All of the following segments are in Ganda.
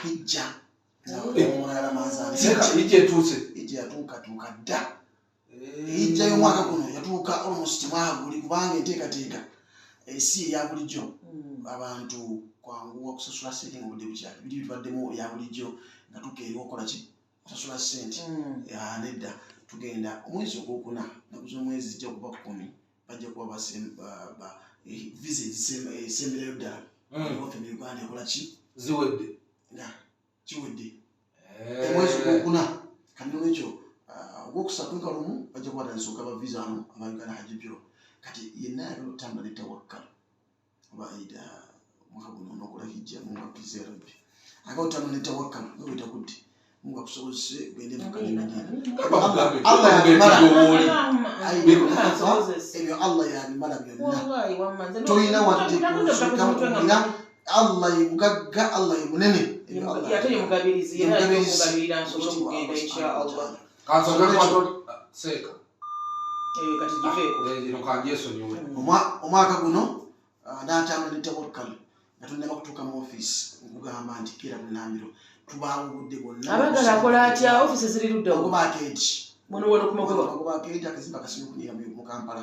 Hijja. Eh. Ramazani. Seeka, hijja etuuse. Hijja yatuukatuuka dda. Hijja y'omwaka guno yatuuka almost mwaka guli, kubanga enteekateeka si eya bulijjo. Abantu kwanguwa kusasula sente nga obudde bukyali. Biri bitubaddemu eya bulijjo nga tukeera okukola ki? Kusasula sente. Ya, nedda, tugenda omwezi ogwokuna, naku z'omwezi zijja kuba 10, bajja kuba visa ezisemberayo ddala waffe mu Uganda ekola ki? Ziwedde. Nga kiwedde. Omwezi ogwokuna kati, nolwekyo ogwokusatu nga lumu bajja kuba batandise okugaba visa wano aba Uganda Hajj Bureau. Kati yenna ayagala otambula ne Tawakkal oba either omwaka guno onokola hijja, Mungu akkirize ya Rabbi, agala otambula ne Tawakkal nga wetakudde, Mungu akusobozese ogende Makka ne Madina. Bakugambe, Allah yabimala. wooli. Ebyo Allah yabimala byonna. Wallahi wamma nze Tolina wadde kusikamukugira. Allah ye mugagga, Allah ye munene. Ebyo Allah ate ye mugabirizi, ye era alina mugabirizi. okugabirira nsobole okugenda insha Allah. Kansooke seeka. Eh, kati giveeko. Eh, eno kanjesonyiwe. Omwaka guno n'atambula ne Tawakkal nga tonnaba kutuuka mu ofiisi, nkugamba nti keera bunambiro, tubaawo obudde bwonna. Abagala akola atya? Ofisi ziri ludda? Magoba Arcade. Muno wano ku Magoba? Magoba Arcade, akazimba akasinga okunyirira mu Kampala,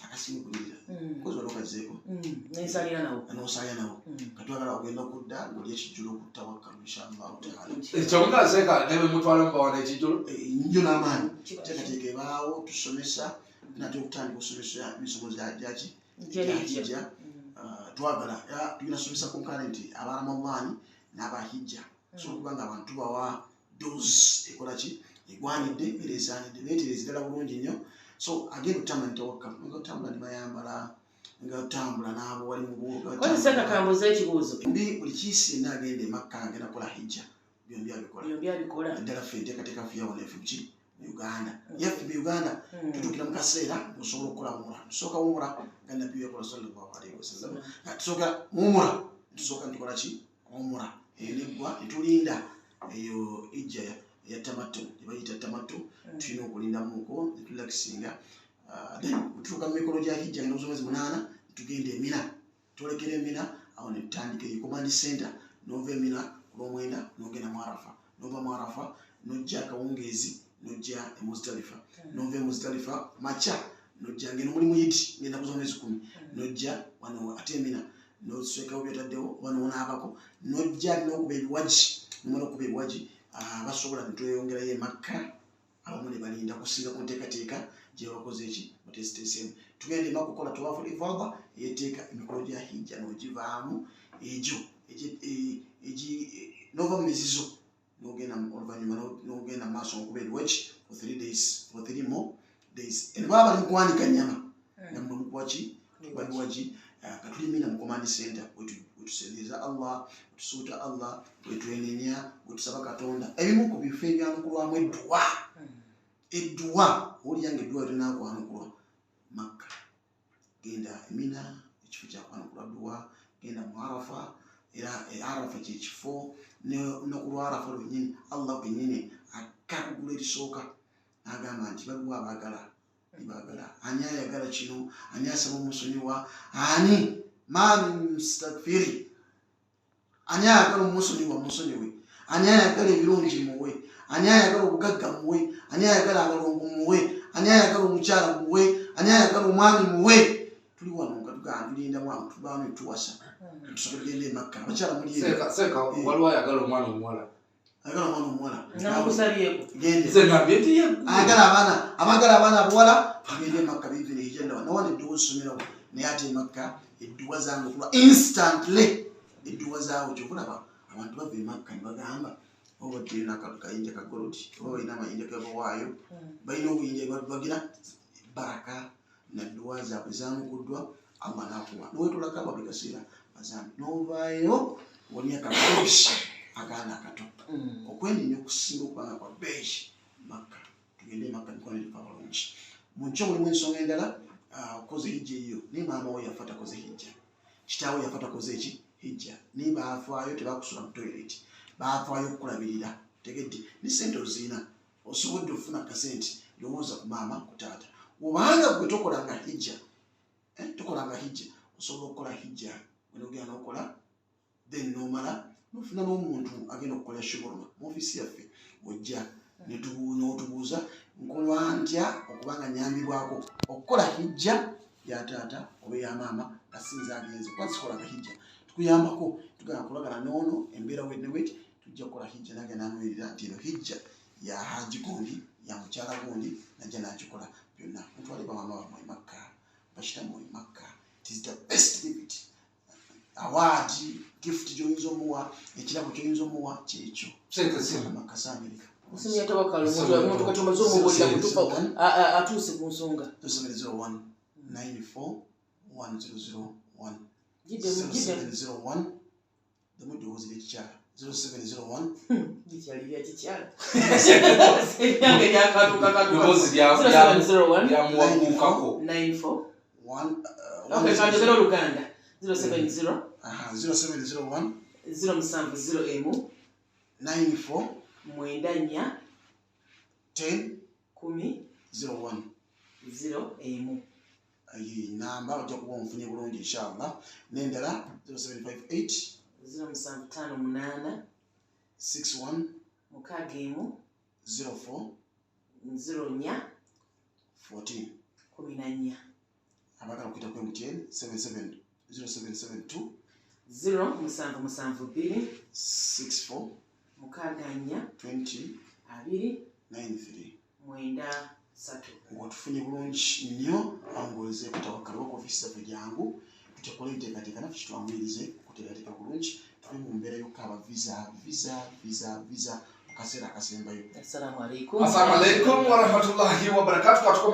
akasinga okunyirira. Kozi wali okazeeko? Nensalira nawo. N'osalya nawo. Katwagala ogenda okudda ng'oli ekijjulo ku Tawakkal inshallahu taala. Ekyo nga seeka nebe mutwala mubawana ekijjulo. Eh, nnyo n'amaanyi. Teekateeka ebaawo, tusomesa, natera okutandika okusomesa emisomo gyaki? Hijja. Twagala era tugenda somesa concurrent aba Ramadani n'aba hijja, so okuba nga abantu tubawa dose ekola ki egwanidde era esaanidde, beetereza ddala bulungi nnyo. So agenda otambula ne Tawakkal, nga otambula ne bayambala, nga otambula n'abo wali mu Kozi seeka, kambuuza ekibuuzo. Mbi buli kiisi yenna agenda e Makka agenda kukola hijja, byombi abikola. Byombi abikola. Naddala ffe enteekateeka ffe yawona efe ki mu Uganda, yaffe mu Uganda tutuukira mu kaseera osobola okukola umura. Tusooka umura nga nabbi yakola sallallahu alaihi wasallam. Nga tusooka umura, tusooka ntukola ki? Umura eyo neggwa, netulinda eyo ijja eya tamattu, gyebayita tamattu. Tulina okulindamuko netulelakisinga, then tutuuka mu mikolo gya hijja nga omwezi 8, netugenda Emina, twolekera Emina. Awo netutandika eyo command center. Nova Emina ku lwomwenda nogenda mu Arafa, nova mu Arafa nojja akawungeezi nojja e Muzdalifa, nova e Muzdalifa makya nojja ngeno mulimu yiti ngenda kuza omwezi 10, nojja wano ate Emina noswekawo byotaddewo oba nonaabako, nojja nokuba ebiwaji. Nomala okuba ebiwaji, basobola netweyongerayo e Makka, abamu ne balinda kusinga ku nteekateeka gye bakoze eki muteesiteeseemu. Tugenda ema kukola tawafu ifada eyeteeka emikolo gya hijja, n'ogivaamu egyo nova mu mizizo, nogenda oluvannyuma nogenda mu maaso okuba ebiweki for 3 days, for 3 more days. Eno baba bali mukuwanika nnyama nga mmwe mukuba ki? Tukuba biwagi. Katuli Mina mu command center, wetusembereza Allah, wetusuuta Allah, wetwenenya, wetusaba Katonda. Ebimu ku bifo ebyanukulwamu edduwa, edduwa owulira nga edduwa tenakwanukulwa, Makka. Genda Emina, ekifo kyakwanukulwa dduwa. Genda mu Arafa, era Arafa kyekifo n'olunaku lwa Arafa lwennyini Allah kwennyini akka kugulu erisooka n'agamba nti baliwo abaagala baagala, ani ayagala kino? Ani asaba omusonyiwa? Ani mani mustagfiri? Ani ayagala omusonyiwa? Musonyiwe. Ani ayagala ebirungi? Muwe. Ani ayagala obugagga? Muwe. Ani ayagala abalongo? Muwe. Ani ayagala omukyala? Muwe. Ani ayagala omwami? Muwe. Tuli wano nga tugamba tulinda mwamu tubaamu tuwasa tusobola tugenda emakka, abakyala muli eyo. Seeka, seeka, waliwo ayagala omwana omuwala. Ayagala omwana omuwala. Namukusabyeko. Gende. Nze ngambye nti ye. Ayagala abaana, abagala abaana abuwala, tugende emakka bivire hijja. Nawana edduwa ozisomerawo, naye ate emakka edduwa zange okulwa instantly edduwa zaawo. Kyokulaba abantu bava emakka ne bagamba oba baddeyo nakayinja ka gold, oba balina amayinja gabawaayo, balina obuyinja bagira baraka nadduwa zaabwe zanukuddwa, Allah nakuwa nowetolako buli kaseera mazambi novaayo wonya kabeeshi akaana akato. Okwenenya okusinga okubanga kwa beeshi Makka. Tugende Makka, mikono gifa bulungi. Mu nkyo mulimu ensonga endala. Okoze hijja eyo, naye maama we yafa takoze hijja, kitaawe yafa takoze eki hijja, naye baafaayo, tebakusula mu toilet, baafaayo okukulabirira. Tegedde ne sente oziina, osobodde okufuna kasente, lowooza ku maama, ku taata. Obanga gwe tokolanga hijja, tokolanga hijja, osobola okukola hijja wenogenda nokola, then nomala Nofuna n'omuntu agenda okukola shuburuma mu ofiisi yaffe, ojja n'otubuuza, nkolwa ntya okubanga nyambibwako okukola hijja ya taata oba eya maama nga sinza agenze, kuba sikolanga hijja. Tukuyambako, tugenda kulagana noono embeera wet ne wet, tujja kukola hijja, nange nanwerera nti eno hijja ya haji gundi, ya mukyala gundi, najja nagikola byonna. Mutwale bamaama bamwe e Makka, bakitammwe e Makka. It is the best gift, award, gift gyoyinza omuwa, ekirabo kyoyinza omuwa kyekyo. Sente simu. Makka si Amerika. Osimu yatawakala omuntu kati omaze omubuulira kutuuka atuuse ku nsonga. 0701 94 1001. Giddemu, giddemu. 0701, demu eddoboozi lyekikyala, 0701. Likyali lya kikyala, eryange lyakatuka katuka. Eddoboozi 0701 lyamuwaguukako. 94. 1. Okay, kanjogere oluganda. 070 0701 070 emu 94 94 10 10 01. 0 emu. Ayi, namba ojja kuba omufunye bulungi inshallah. N'endala 0758 0758 61 61 04 04 14. 14. Abagala okuyita ku MTN, 77 0772 0772 64 64 20 20 93. 93. Ng'otufunye bulungi nnyo, awo ng'oze kutawakala ku ofiisi zaffe, jangu tutekole enteekateeka naffe kitwanguyirize okuteekateeka bulungi, tuve mu mbeera y'okukaaba visa, visa, visa, visa mu kaseera akasembayo. Assalamu alaikum. Assalamu alaikum warahmatullahi wabarakatu. Katukome.